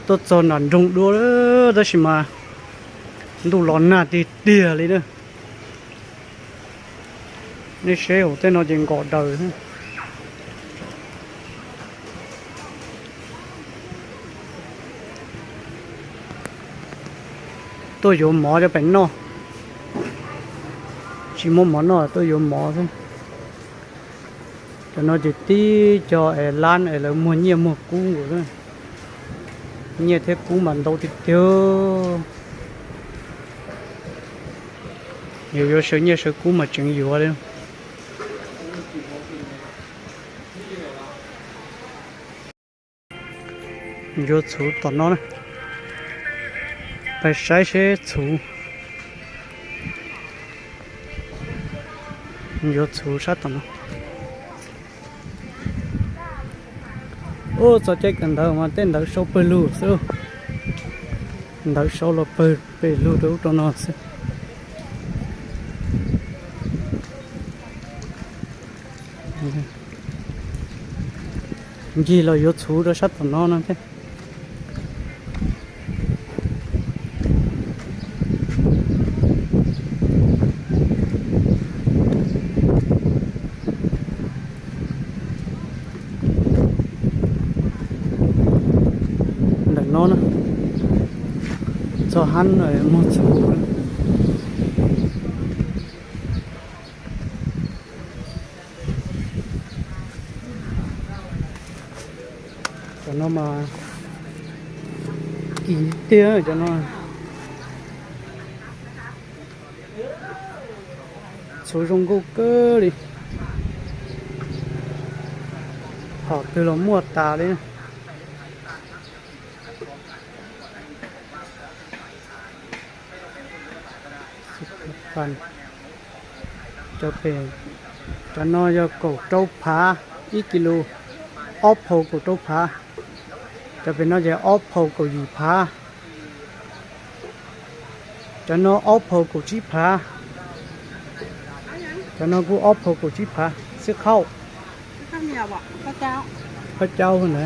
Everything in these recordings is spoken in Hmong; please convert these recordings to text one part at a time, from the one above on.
Tuaj txog nram nroog dua lawm tab sis mas ntuj los nag tiag tiag li na. Nej seb hauv tej no ces nkos daws. Tuaj yuav mov cov pem noj, tsis muaj mov noj tuaj yuav mov xwb. Cov no ces tib co es lab es lawv muag nyiaj muag kub nkaus. Nyiaj thiab kub mas ntau tiag tiag. Yus yuav sawv nyiaj sawv kub mas tseem yuav li. Yuav txhuv tom no na. Pais saib seb txhuv. Yuav txhuv sab tom no. Ub, txog caij kawm ntawv mas tej ntawv sau pawg lug xwb. Ntawv sau los pawg pem lug rau ub rau no xwb. Ncig los yuav txhuv rau sab tom no no thiab. Ntawm no na, txog hab muag txhuv. Cov no mas kim tiag cov no. Txhuv zoo nkauj kawg li. Hom twg los muaj tas li. Cov pem, cov no yog kaum rau phav ib kis lus, ob phaus kaum rau phav. Cov pem no ces ob phaus kaum yim phav. Cov no ob phaus kaum tsib phav. Cov no kuj ob phaus kaum tsib phav xwb khauj. Phab caub na.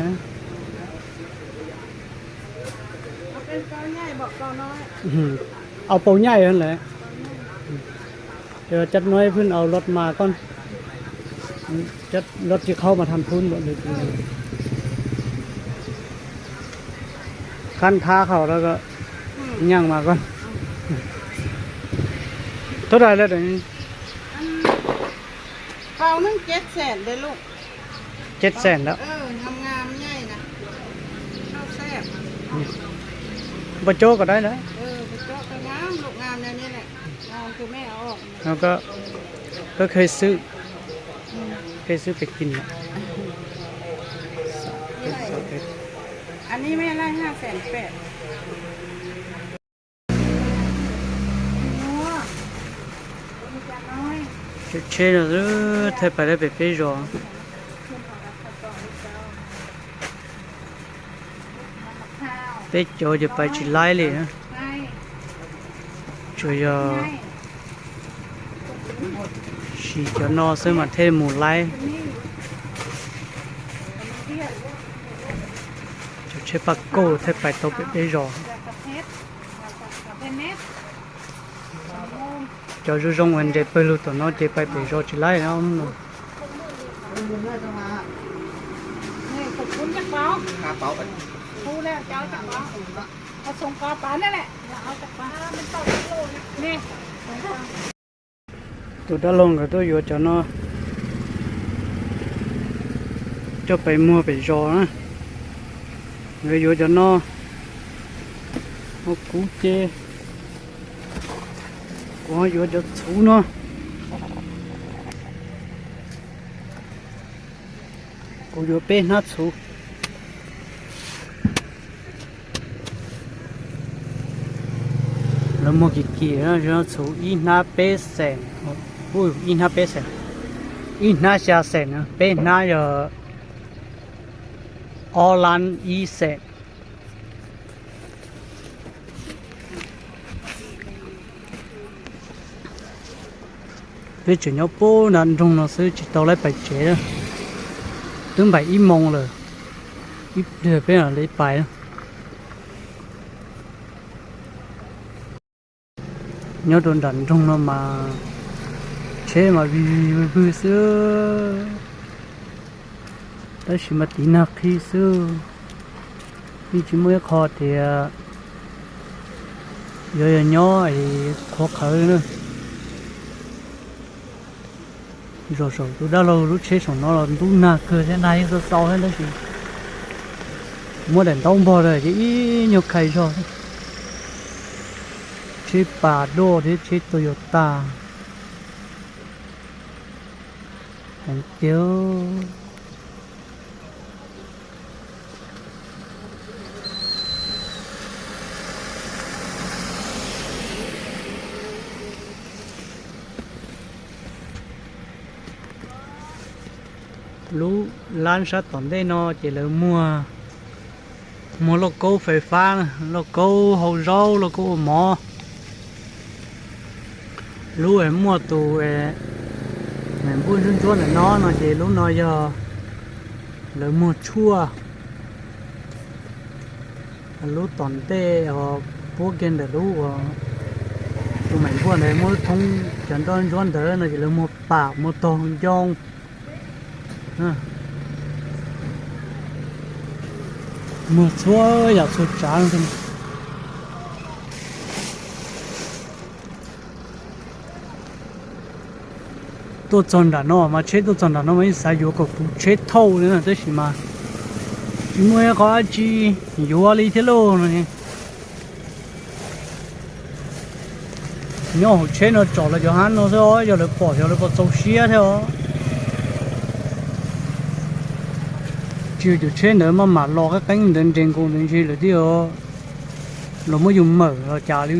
Au pau nyaij lawm. Cov no pheej au lov mas koj, lov tsis khauj mas tham phun. Khab thab hauv nyaaj mas koj. Thab dais lawm. Pau neeg ceb xees lawm. Npau cob kom dai lawm. Koj khej xwb, khej xwb pem kis lawm. Tsheb no xwb thiaj pais tau pem peb zos. Peb cov ces pais tsis laib li. Tsuas yog siv cov no xwb mas thiaj mus laib. Cov tsheb paj kauj thiaj pais tau pem peb zos. Cov zoo zoo uas nres pawg lug tom no ces pais pem zos tsis laib no. Tus dab laug nkawd tuaj yuav cov no coj pais muag pem zos na. Nkawd yuav cov no, ho kuv ces kuv ho yuav cov txhuv no. Kuv yuav peb hnab txhuv. Lawv muag kim kim, txhuv ib hnab peb xees, ib hnab peb xees, ib hnab xya xees, peb hnab yog ob lab ib xees. Peb tseem nyob puag nram nroog no xwb tsis tau laib pais tsev. Twb npaim ib moos lawm, ib pliag peb mam li pais. Nyob rau nram nroog no mas tsheb mas vig vig vwg vwg xwb, tab sis mas tiv nag qhi xwb. Yeej tsis muaj ib qho tias yuav yog nyob es qhuav qhawv na. Zos saum tus dab laug lub tsheb saum no los ntub nag kawg thiab, nag yeej xau xau thiab tab sis muab daim ntaub npog lawm ces ib nyuag khai zog. Tsheb pas doj thiab tsheb Toyota heev tiag. Lub lab sab tom ntej no ces lawv muag, muag lauj kaub fais fab, lauj kaub hau zaub, lauj kaub ua mov. Lub muaj tus me npuaj ntsuab ntsuab ntawm no no ces lub no yog lawv muag tshuaj. Lub tom ntej puab kiag ntawm lub uas tus me npuaj ntawd muab lub thoob cov nroj ntsuab ntawd no ces lawv muag pam muag tog ncoo. Muag txhua yam txhua tsav. Tuaj txog nram no mas tsheb tuaj txog nram no mas yeej xav yuav kom kuv tsheb thauj li na tab sis mas tsis muaj ib qho dab tsi yuav li thiab lauj no. Nyob hauv tsheb no tsom los cov hab no xwb os, yog lawv pom yog lawv puas txaus siab thiab os. Tsis yog cov tsheb ntawd maj mam los qeeb qeeb ntawd nres nkaus ntawd ntshe lawv twb los muab yus mawm los cas li.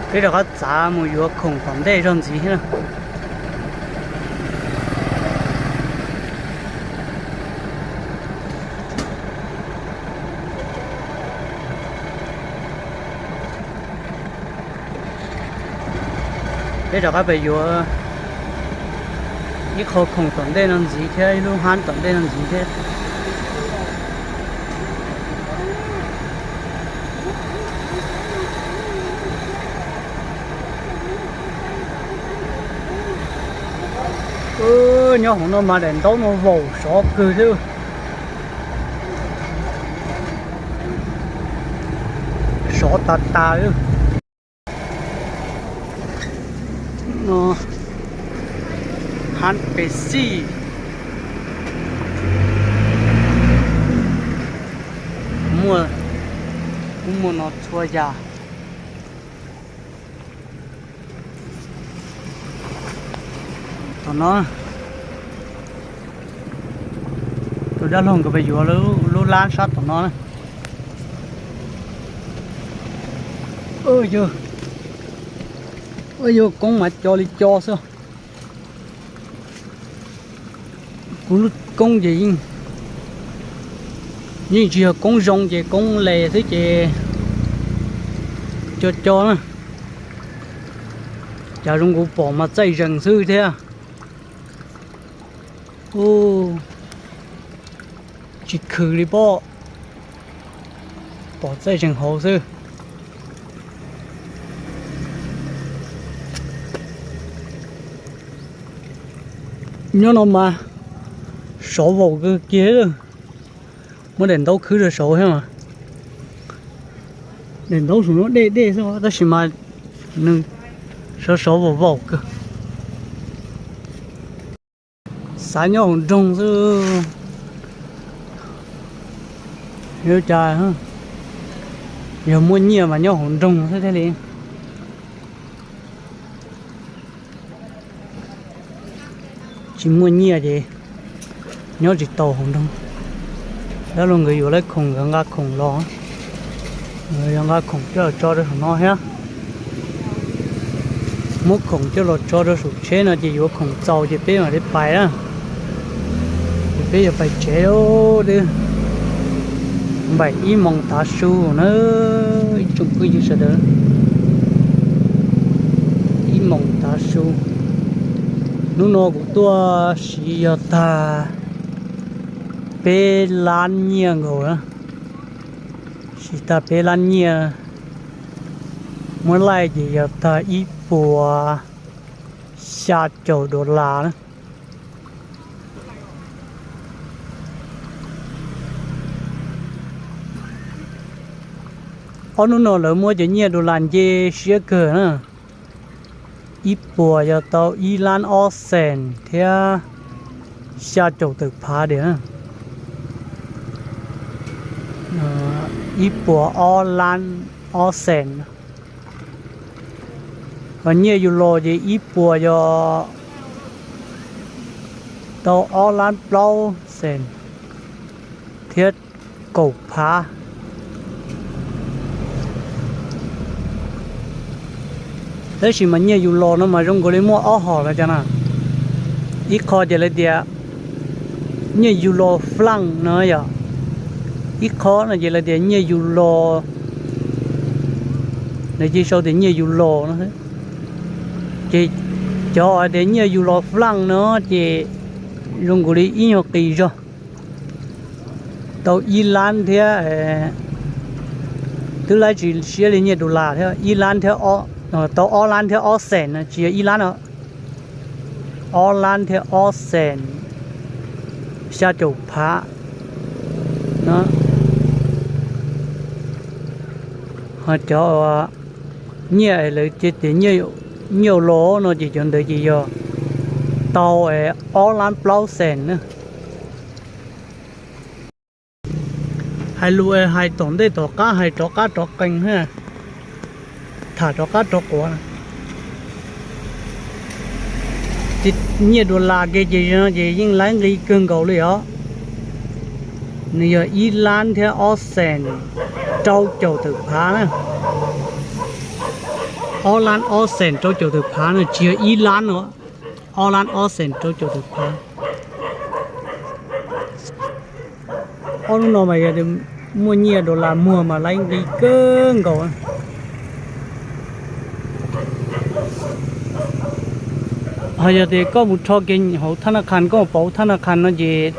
Peb rov qab txav mus yuav khoom tom ntej zog ntxiv thiab. Peb rov qab pem yuav ib qho khoom tom ntej no ntxiv thiab ib lub hab tom ntej no ntxiv thiab. Nyob hauv no mas daim ntaub no vaum sov kawg thiab. Sov tas tas. No hab pes xij. Muaj, kuj muaj no txhua yam. Tom no, tus dab laug nkawd pheej yuav lub lab sab tom no na. Yog koob mas co li co xwb. Kuv lub koob ces yeej tsis yog koob zoo ces koob les xwb ces co co na. Cas zoo nkaus pom mas txaij zees xwb thiab. Tsis khwv li pob, pom txaij zees hauv xwb. Nyob no mas sov vaum kawg kiag. Muab daim ntaub khwb rau saud thiab mas. Daim ntaub saum no dej dej xwb tab sis mas nws sov sov vaum vaum kawg. Xav nyob hauv nroog xwb. Yuav cas, yog muaj nyiaj mas nyob hauv nroog xwb thiaj li. Tsis muaj nyiaj ces nyob tsis tau hauv nroog. Dab laug nkawd yuav lawv khoom nkawd nqa khoom los, nkawd yuav nqa khoom coj los tso rau saum no thiab. Muab khoom coj los tso rau saum tsheb no ces yuav khoom txaus ces peb mam li pais na. Ces peb yuav pais tsev lawm. Npaum ib moos tav su na, ib tsoom phooj ywg sawv daws. Ib moos tav su. Hnub no kuv tuaj siv yog tag peb lab nyiaj nkaus na. Siv tag peb lab nyiaj. Muab laij ces yog tag ib puas xya caum dollar na. Ob hnub no lawv muab cov nyiaj dollar nce siab kawg na. Ib puas yog tau ib lab ob xees thiab xya caum tawm phav diam. Ib puas ob lab ob xees. Ho nyiaj yus los ces ib puas yog tau ob lab plaub xees thiab kaum phav. Tab sis mas nyiaj yus los no mas zoo nkaus li muaj ob hom los cas na. Ib qho ces lawv tias nyiaj yus los flank no yom, ib qho no ces lawv tias nyiaj yus los, lawv cia sau tias nyiaj yus los no. Ces cov hais tias nyiaj yus los flank no ces zoo nkaus li ib nyuag qis zog, tau ib lab thiab, twb laib tsis siab li nyiaj dollar thiab, ib lab thiab, tau ob lab thiab ob xees no tsis yog ib lab no, ob lab thiab ob xees xya caum phav no. Ho cov nyiaj lawv tias nyiaj los no ces cov ntawd ces yog tau ob lab plaub xees na. Hais lus hais tom ntej tom qab hais rov qab rov qees, tham rov qab rov quav. Nyiaj dollar kiag ces ces yeej laib nqi kawg nkaus li os. Nws yog ib lab thiab ob xees rau caum tawm phav na. Ob lab ob xees rau caum tawm phav no tsis yog ib lab no, ob lab ob xees rau caum tawm phav. Ob hnub no mas yog muaj nyiaj dollar muag mas laib nqi kawg nkaus. Ho yog tias koj mus rho kiag hauv thab naj qhas, koj mus pauv thab naj qhas no ces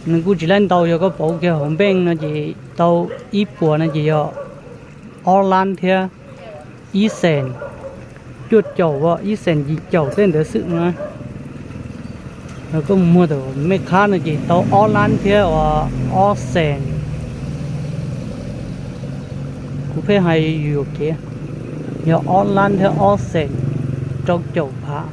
nws kuj tsis laib ntau, yog koj pauv kiag hauv npeej no ces tau ib puas no ces yog ob lab thiab ib xees cuaj caum, ib xees yim caum tej ntawd xwb na. Koj mus muag tom mej qhab no ces tau ob lab thiab ob xees. Kuv pheej hais yuam kev, yog ob lab thiab ob xees rau caum phav.